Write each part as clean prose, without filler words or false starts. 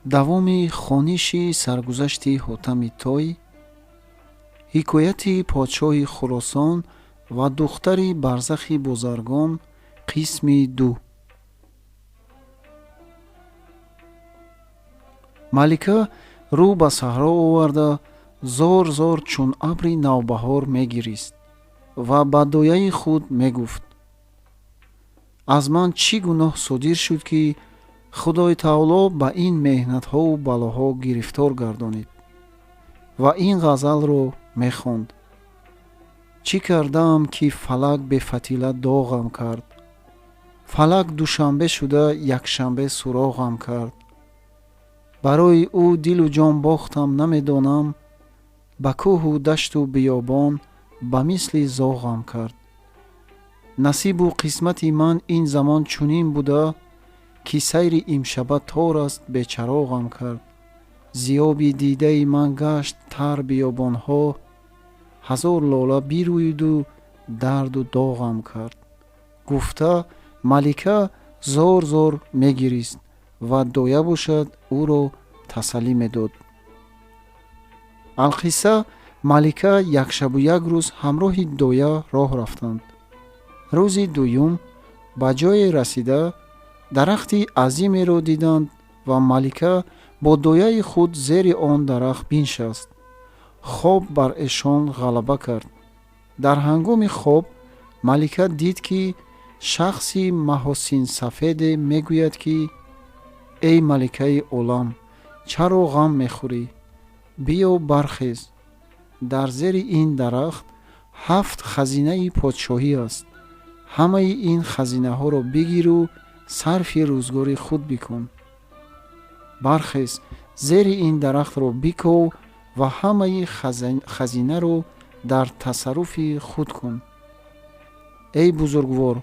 Давоми хониши саргузашти Ҳотами Той, ҳикояти подшоҳи Хуросон ва духтари барзахи бозаргон, қисми ду. Малика рӯ ба саҳро оварда, зор зор чун абри навбаҳор мегирист ва ба дояи худ мегуфт: аз ман чӣ гуноҳ содир шуд, ки Худои Таоло ба ин меҳнатҳову балоҳо гирифтор гардонид? Ва ин ғазалро мехонд: чӣ кардаам, ки фалак бефатила доғам кард, фалак душанбе шуда якшанбе суроғам кард, барои ӯ дилу ҷон бохтам намедонам, ба кӯҳу дашту биёбон ба мисли зоғам кард. Насибу қисмати ман ин замон чунин буда, ки сайри имшаба тор аст бечароғам кард. Зиёби дидаи ман гашт тар биёбонҳо, ҳазор лола бирӯиду дарду доғам кард. Гуфта малика зор зор мегирист ва доя бошад ӯро тасаллӣ медод. Алқисса, малика якшабу як рӯз ҳамроҳи доя роҳ рафтанд. Рӯзи дуюм ба ҷое расида дарахти азимеро диданд ва малика бо дояи худ зери он дарахт биншаст. Хоб бар эшон ғалаба кард. Дар ҳангоми хоб малика дид, ки шахси маҳосинсафеде мегӯяд, ки эй маликаи олам, чаро ғам мехӯрӣ? Биё бархез, дар зери ин дарахт 7 хазинаи подшоҳӣ аст. Ҳамаи ин хазинаҳоро бигиру сарфи рӯзгори худ бикун. Бархез, зери ин дарахтро биков ва ҳамаи хазинаро дар тасарруфи худ кун. Эй бузургвор,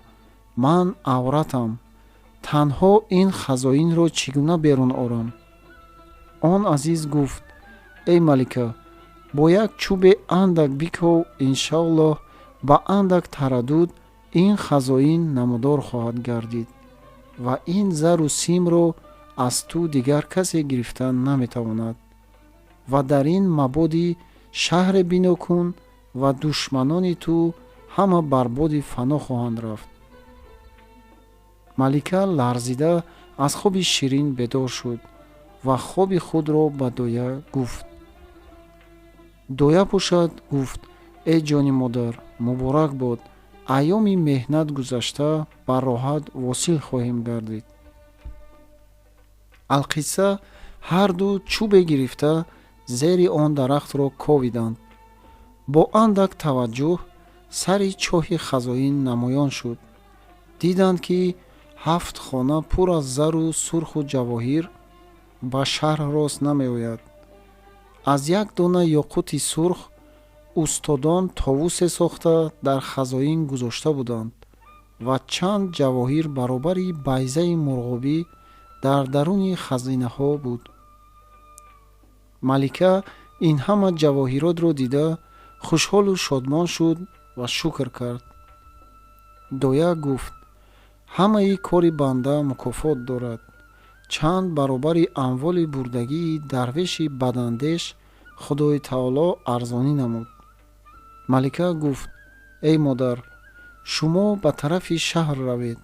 ман авратам, танҳо ин хазоинро чӣ гуна берун орам? Он азиз гуфт: эй малика, бо як чӯбе андак биков, иншоаллоҳ ба андак тараддуд ин хазоин намудор хоҳад гардид ва ин зару симро аз ту дигар касе гирифта наметавонад. Ва дар ин мабоди шаҳре бино кун ва душманони ту ҳама барбоди фано хоҳанд рафт. Малика ларзида аз хоби ширин бедор шуд ва хоби худро ба доя гуфт. Доя бошад гуфт: эй ҷони модар, муборак бод, айёми меҳнат гузашта ба роҳат восил хоҳем гардид. Алқисса, ҳарду чӯбе гирифта зери он дарахтро ковиданд. Бо андак таваҷҷӯҳ сари чоҳи хазоин намоён шуд. Диданд, ки 7 хона пур аз зару сурху ҷавоҳир ба шаҳр рост намеояд. Аз як дона ёқути сурх устодон товусе сохта дар хазоин гузошта буданд ва чанд ҷавоҳир баробари байзаи мурғобӣ дар даруни хазинаҳо буд. Малика ин ҳама ҷавоҳиротро дида хушҳолу шодмон шуд ва шукр кард. Доя гуфт: ҳамаи кори банда мукофот дорад. Чанд баробари амволи бурдагии дарвеши бадандеш Худои Таоло арзонӣ намуд. Малика гуфт: эй модар, шумо ба тарафи шаҳр равед.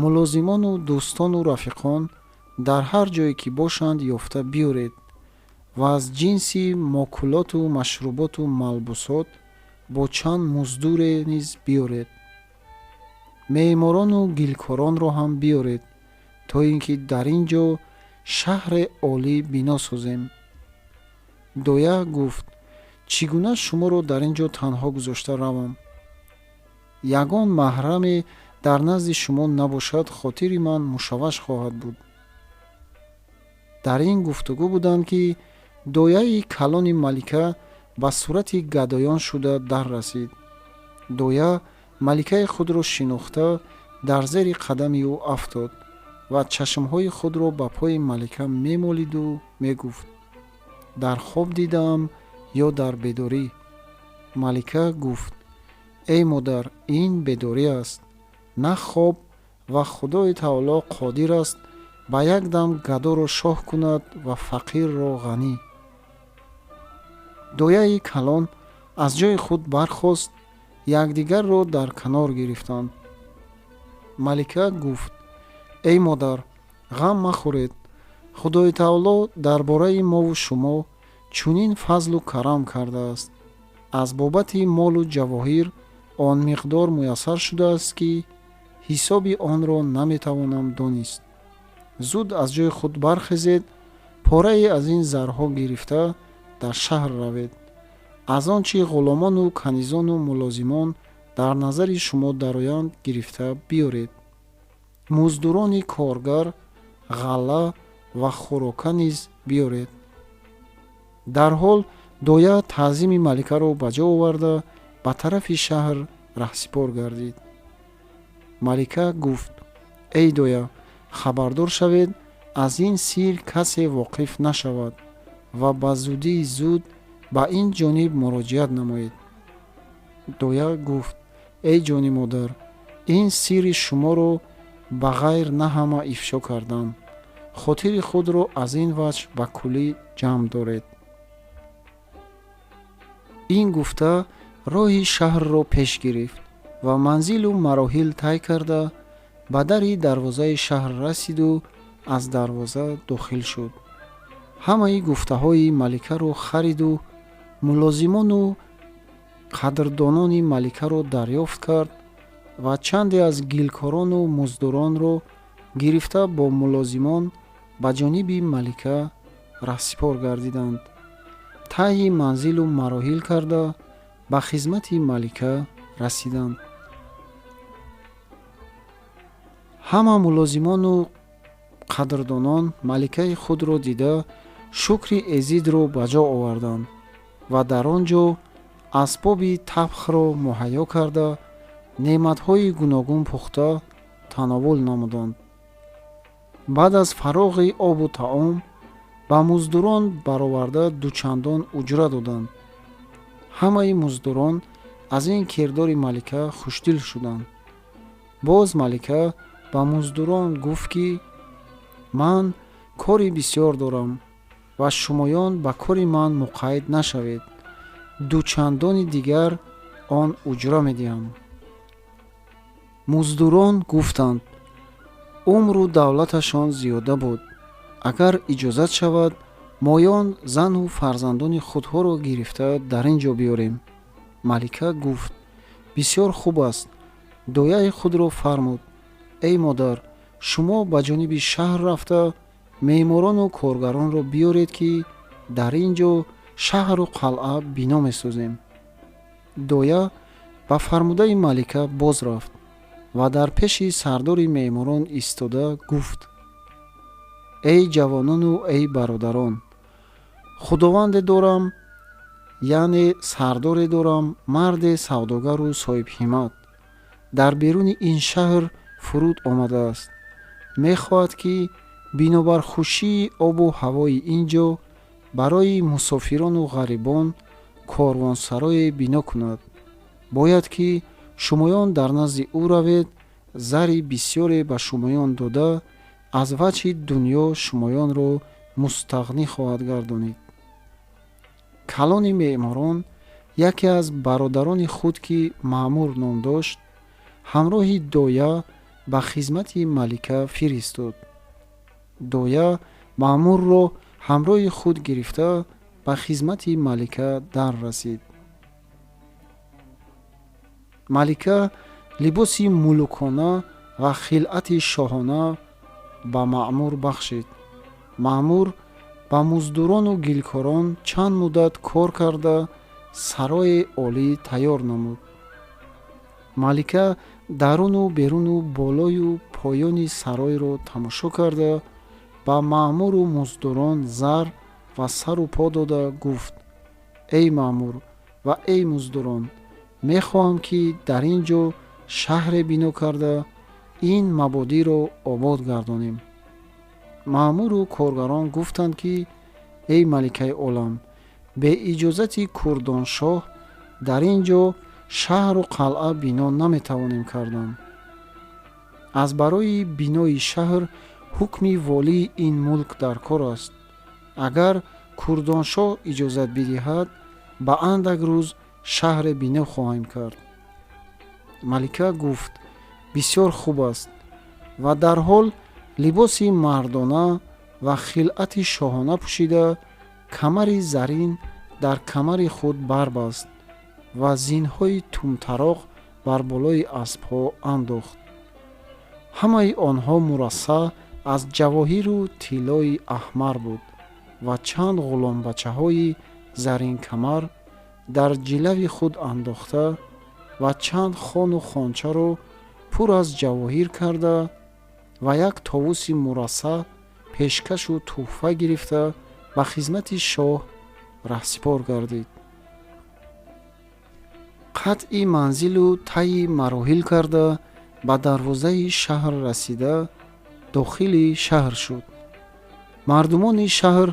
Мулозимону дӯстону рафиқон дар ҳар ҷое ки бошанд ёфта биёред ва аз ҷинси мокулоту машруботу малбусот бо чанд муздуре низ биёред. Меъморону гилкоронро ҳам биёред, то ин ки дар ин ҷо шаҳре олӣ бино созем. Доя гуфт: чӣ гуна шуморо дар ин ҷо танҳо гузошта равам? Ягон маҳраме дар назди шумо набошад, хотири ман мушавваш хоҳад буд. Дар ин гуфтугӯ буданд, ки дояи калони малика ба сурати гадоён шуда дар расид. Доя маликаи худро шинохта дар зери қадами ӯ афтод ва чашмҳои худро ба пои малика мемолиду мегуфт: дар хоб дидаам ё дар бедорӣ? Малика гуфт: эй модар, ин бедорӣ аст, на хоб, ва Худои Таоло қодир аст Ба як дам гадоро шоҳ кунад ва фақирро ғанӣ. Дояи калон аз ҷои худ бархост, якдигарро дар канор гирифтанд. Малика гуфт: эй модар, ғам махӯред. Худои таоло дар бораи мову шумо чунин фазлу карам кардааст. Аз бобати молу ҷавоҳир он миқдор муяссар шудааст, ки ҳисоби онро наметавонам донист. Зуд аз ҷои худ бархезед, порае аз ин зарҳо гирифта дар шаҳр равед. Аз он чӣ ғуломону канизону мулозимон дар назари шумо дароянд гирифта биёред. Муздурони коргар, ғалла ва хӯрока низ биёред. Дарҳол доя таъзими маликаро ба ҷо оварда ба тарафи шаҳр раҳсипор гардид. Малика гуфт: эй доя, хабардор шавед, аз ин сир касе воқиф нашавад ва ба зудии зуд ба ин ҷониб муроҷиат намоед. Доя гуфт: эй ҷони модар, ин сири шуморо ба ғайр на ҳама ифшо кардам. Хотири худро аз ин ваҷҳ ба куллӣ ҷамъ доред. Ин гуфта роҳи шаҳрро пеш гирифт ва манзилу мароҳил тай карда ба дари дарвозаи шаҳр расиду аз дарвоза дохил шуд. Ҳамаи гуфтаҳои маликаро хариду мулозимону қадрдонони маликаро дарёфт кард ва чанде аз гилкорону муздуронро гирифта бо мулозимон ба ҷониби малика раҳсипор гардиданд. Тайи манзилу мароҳил карда ба хизмати малика расиданд. Ҳама мулозимону қадрдонон маликаи худро дида шукри эзидро ба ҷо оварданд ва дар он ҷо асбоби табхро муҳайё карда неъматҳои гуногун пухта тановул намуданд. Баъд аз фароғи обу таом ба муздурон бароварда дучандон уҷра доданд. Ҳамаи муздурон аз ин кирдори малика хушдил шуданд. Боз малика ба муздурон гуфт, ки ман кори бисёр дорам ва шумоён ба кори ман муқайд нашавед. Дучандони дигар он уҷра медиҳам. Муздурон гуфтанд: умру давлаташон зиёда буд. Агар иҷозат шавад, моён зану фарзандони худҳоро гирифта дар ин ҷо биёрем. Малика гуфт: бисёр хуб аст. Дояи худро фармуд: эй модар, шумо ба ҷониби шаҳр рафта меъморону коргаронро биёред, ки дар ин ҷо шаҳру қалъа бино месозем. Доя ба фармудаи малика боз рафт ва дар пеши сардори меъморон истода гуфт: эй ҷавонону эй бародарон, худованде дорам, яъне сардоре дорам, марде савдогару соҳибҳиммат, дар беруни ин шаҳр фуруд омадааст. Мехоҳад, ки бинобар хушии обу ҳавои ин ҷо барои мусофирону ғарибон корвонсарое бино кунад. Бояд ки шумоён дар назди ӯ равед, зари бисёре ба шумоён дода, аз ваҷҳи дунё шумоёнро мустағнӣ хоҳад гардонид. Калони меъморон яке аз бародарони худ, ки Маъмур ном дошт, ҳамроҳи доя ба хизмати малика фиристод. Доя Маъмурро ҳамроҳи худ гирифта ба хизмати малика дар расид. Малика либоси мулукона ва хилъати шоҳона ба Маъмур бахшид. Маъмур ба муздурону гилкорон чанд муддат кор карда сарои олӣ тайёр намуд. Малика даруну беруну болою поёни саройро тамошо карда ба маъмуру муздурон зар ва сару по дода гуфт: эй маъмур ва эй муздурон, мехоҳам, ки дар ин ҷо шаҳре бино карда ин мабодиро обод гардонем. Маъмуру коргарон гуфтанд, ки эй маликаи олам, бе иҷозати курдоншоҳ дар ин ҷо шаҳру қалъа бино наметавонем кардан. Аз барои бинои шаҳр ҳукми волии ин мулк дар кор аст. Агар Курдоншоҳ иҷозат бидиҳад, ба андак рӯз шаҳре бино хоҳем кард. Малика гуфт: бисёр хуб аст. Ва дарҳол либоси мардона ва хилъати шоҳона пӯшида, камари зарин дар камари худ барбаст ва зинҳои тумтароқ бар болои аспҳо андохт. Ҳамаи онҳо мурассаъ аз ҷавоҳиру тиллои аҳмар буд ва чанд ғуломбачаҳои заринкамар дар ҷилави худ андохта ва чанд хону хончаро пур аз ҷавоҳир карда ва як товуси мурассаъ пешкашу тӯҳфа гирифта ба хизмати шоҳ раҳсипор гардид. Қатъи манзилу тайи мароҳил карда ба дарвозаи шаҳр расида дохили шаҳр шуд. Мардумони шаҳр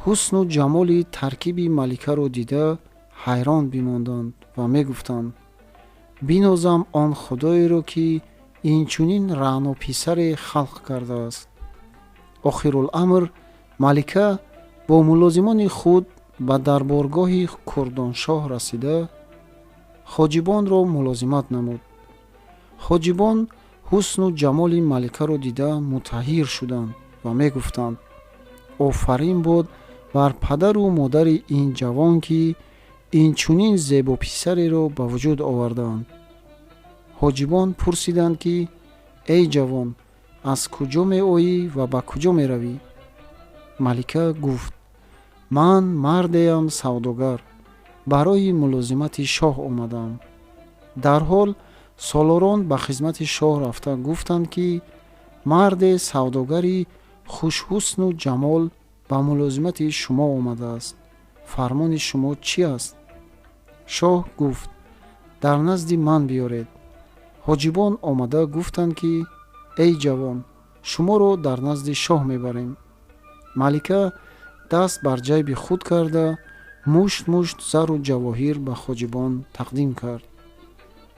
ҳусну ҷамоли таркиби маликаро дида ҳайрон бимонданд ва мегуфтанд: бинозам он худоеро, ки инчунин раънописаре халқ кардааст. Охируламр малика бо мулозимони худ ба дарборгоҳи Курдоншоҳ расида хоҷибонро мулозимат намуд. Хоҷибон ҳусну ҷамоли маликаро дида мутаҳайир шуданд ва мегуфтанд: офарин бод бар падару модари ин ҷавон, ки инчунин зебописареро ба вуҷуд овардаанд. Ҳоҷибон пурсиданд, ки эй ҷавон, аз куҷо меоӣ ва ба куҷо меравӣ? Малика гуфт: ман мардеам савдогар, барои мулозимати шоҳ омадаам. Дарҳол солорон ба хизмати шоҳ рафта гуфтанд, ки марде савдогари хушҳусну ҷамол ба мулозимати шумо омадааст. Фармони шумо чӣ аст? Шоҳ гуфт: дар назди ман биёред. Ҳоҷибон омада гуфтанд, ки эй ҷавон, шуморо дар назди шоҳ мебарем. Малика даст бар ҷайби худ карда мушт мушт зару ҷавоҳир ба ҳоҷибон тақдим кард.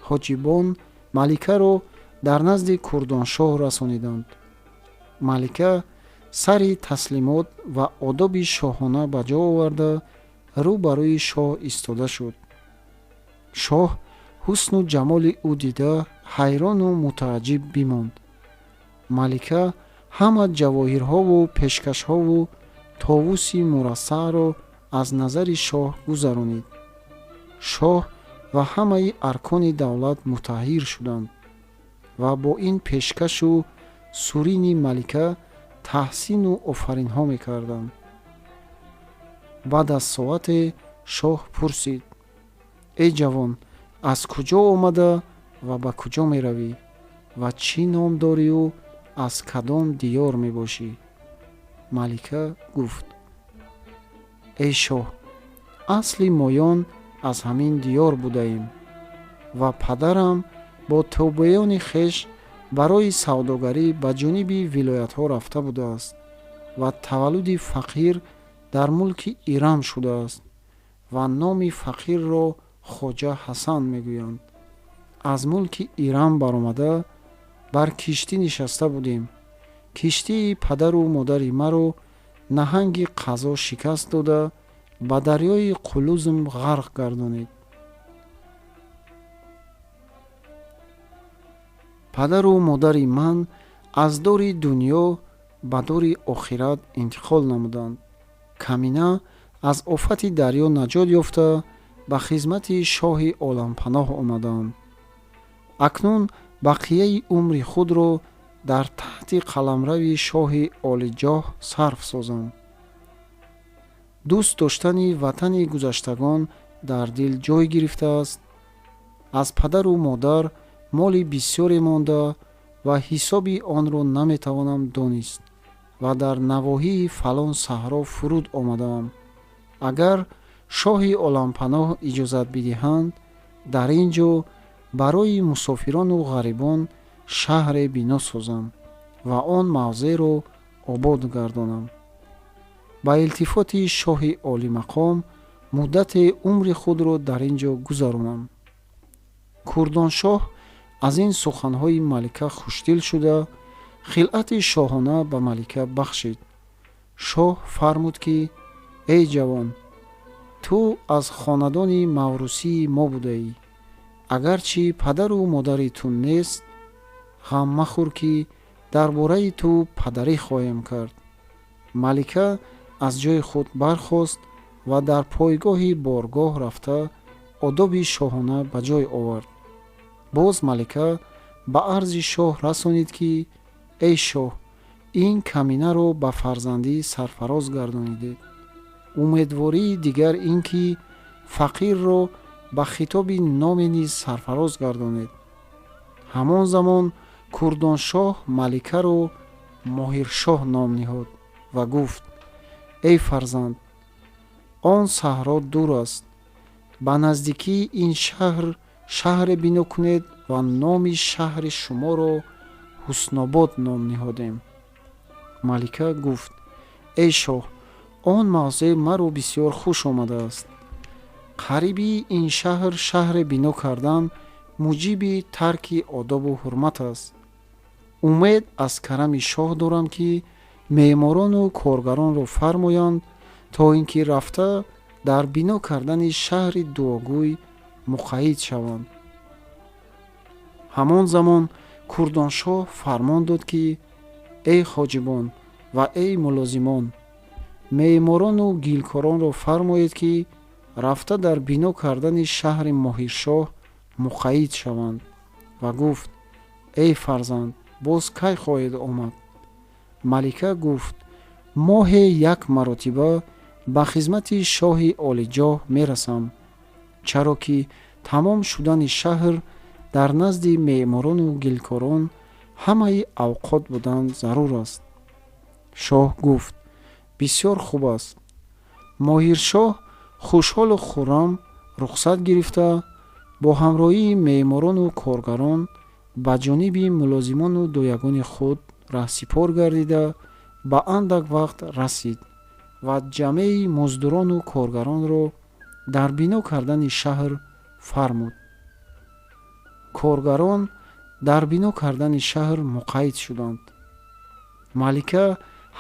Ҳоҷибон маликаро дар назди Курдоншоҳ расониданд. Малика сари таслимот ва одоби шоҳона ба ҷо оварда рӯ ба рӯи шоҳ истода шуд. Шоҳ ҳусну ҷамоли ӯ дида ҳайрону мутааҷҷиб бимонд. Малика ҳама ҷавоҳирҳову пешкашҳову товуси мурассаъро аз назари шоҳ гузаронид. Шоҳ ва ҳамаи аркони давлат мутаҳайир шуданд ва бо ин пешкашу сурини малика таҳсину офаринҳо мекарданд. Баъд аз соате шоҳ пурсид: эй ҷавон, аз куҷо омада ва ба куҷо меравӣ ва чӣ ном дорию аз кадом диёр мебошӣ? Малика гуфт: эй шоҳ, асли моён аз ҳамин диёр будаем ва падарам бо тобеёни хеш барои савдогарӣ ба ҷониби вилоятҳо рафта будааст ва таваллуди фақир дар мулки Ирам шудааст ва номи фақирро Хоҷа Ҳасан мегӯянд. Аз мулки Ирам баромада бар киштӣ нишаста будем. Киштии падару модари маро наҳанги қазо шикаст дода ба дарёи Қулузм ғарқ гардонид. Падару модари ман аз дори дунё ба дори охират интиқол намуданд. Камина аз офати дарё наҷот ёфта ба хизмати шоҳи олампаноҳ омадаам. Акнун бақияи умри худро дар таҳти қаламрави шоҳи олиҷоҳ сарф созам. Дӯст доштани ватани гузаштагон дар дил ҷой гирифтааст. Аз падару модар моли бисёре монда ва ҳисоби онро наметавонам донист ва дар навоҳии фалон саҳро фуруд омадаам. Агар шоҳи олампаноҳ иҷозат бидиҳанд, дар ин ҷо барои мусофирону ғарибон шаҳре бино созам ва он мавзеъро обод гардонам. Ба илтифоти шоҳи олимақом муддате умри худро дар ин ҷо гузаронам. Курдоншоҳ аз ин суханҳои малика хушдил шуда, Хилъати шоҳона ба малика бахшид. Шоҳ фармуд, ки эй ҷавон, ту аз хонадони маврусии мо будаӣ. Агарчи падару модари ту нест, ғам махӯр, ки дар бораи ту падарӣ хоҳем кард. Малика аз ҷои худ бархост ва дар пойгоҳи боргоҳ рафта одоби шоҳона ба ҷой овард. Боз малика ба арзи шоҳ расонид, ки эй шоҳ, ин каминаро ба фарзандӣ сарфароз гардонидед. Умедвории дигар ин ки фақирро ба хитоби номе низ сарфароз гардонед. Ҳамон замон Курдоншоҳ маликаро Моҳиршоҳ ном ниҳод ва гуфт: эй фарзанд, он саҳро дур аст. Ба наздикии ин шаҳр шаҳре бино кунед ва номи шаҳри шуморо Ҳуснобод ном ниҳодем. Малика гуфт: эй шоҳ, он мавзеъ маро бисёр хуш омадааст. Қариби ин шаҳр шаҳре бино кардан муҷиби тарки одобу ҳурмат аст. Умед аз карами шоҳ дорам, ки меъморону коргаронро фармоянд, то ин ки рафта дар бино кардани шаҳри дуогӯй муқайид шаванд. Ҳамон замон Курдоншоҳ фармон дод, ки эй хоҷибон ва эй мулозимон, меъморону гилкоронро фармоед, ки рафта дар бино кардани шаҳри Моҳиршоҳ муқайид шаванд. Ва гуфт: эй фарзанд, боз кай хоҳед омад? Малика гуфт: моҳе як маротиба ба хизмати шоҳи олиҷоҳ мерасам, чаро ки тамом шудани шаҳр дар назди меъморону гилкорон ҳамаи авқот будан зарур аст. Шоҳ гуфт: бисёр хуб аст. Моҳиршоҳ хушҳолу хуррам рухсат гирифта бо ҳамроҳии меъморону коргарон ба ҷониби мулозимону доягони худ раҳсипор гардида ба андак вақт расид ва ҷамъи муздурону коргаронро дар бино кардани шаҳр фармуд. Коргарон дар бино кардани шаҳр муқайид шуданд. Малика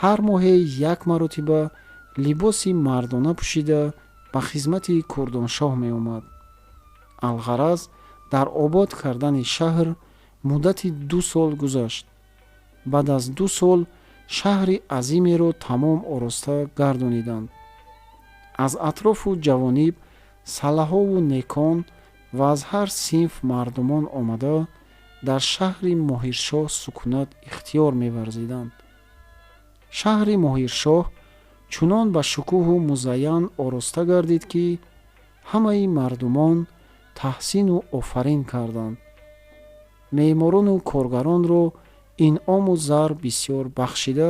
ҳар моҳе як маротиба либоси мардона пӯшида ба хизмати Курдоншоҳ меомад. Алғараз, дар обод кардани шаҳр муддати 2 сол гузашт. Баъд аз 2 сол шаҳри азимеро тамом ороста гардониданд. Аз атрофу ҷавониб салаҳову некон ва аз ҳар синф мардумон омада дар шаҳри Моҳиршоҳ сукунат ихтиёр меварзиданд. Шаҳри Моҳиршоҳ чунон ба шукӯҳу музайян ороста гардид, ки ҳамаи мардумон таҳсину офарин карданд. Меъморону коргаронро инъому зар бисёр бахшида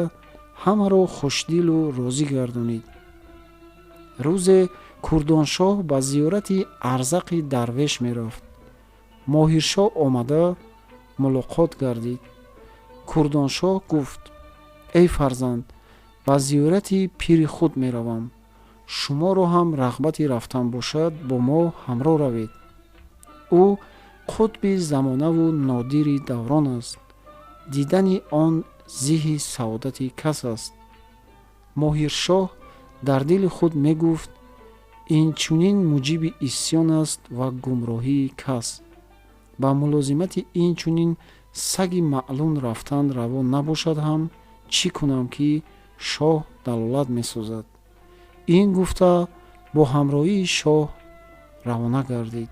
ҳамаро хушдилу розӣ гардонид. Рӯзе Курдоншоҳ ба зиёрати Арзақи дарвеш мерафт. Моҳиршоҳ омада мулоқот гардид. Курдоншоҳ гуфт: эй фарзанд, ба зиёрати пири худ меравам. Шуморо ҳам рағбати рафтан бошад, бо мо ҳамроҳ равед. Ӯ қутби замонаву нодири даврон аст. Дидани он зиҳи саодати кас аст. Моҳиршоҳ дар дили худ мегуфт: ин чунин муҷиби исьён аст ва гумроҳии кас. Ба мулозимати ин чунин саги маълун рафтан раво набошад ҳам чӣ кунам, ки шоҳ далолат месозад. Ин гуфта бо ҳамроҳии шоҳ равона гардид.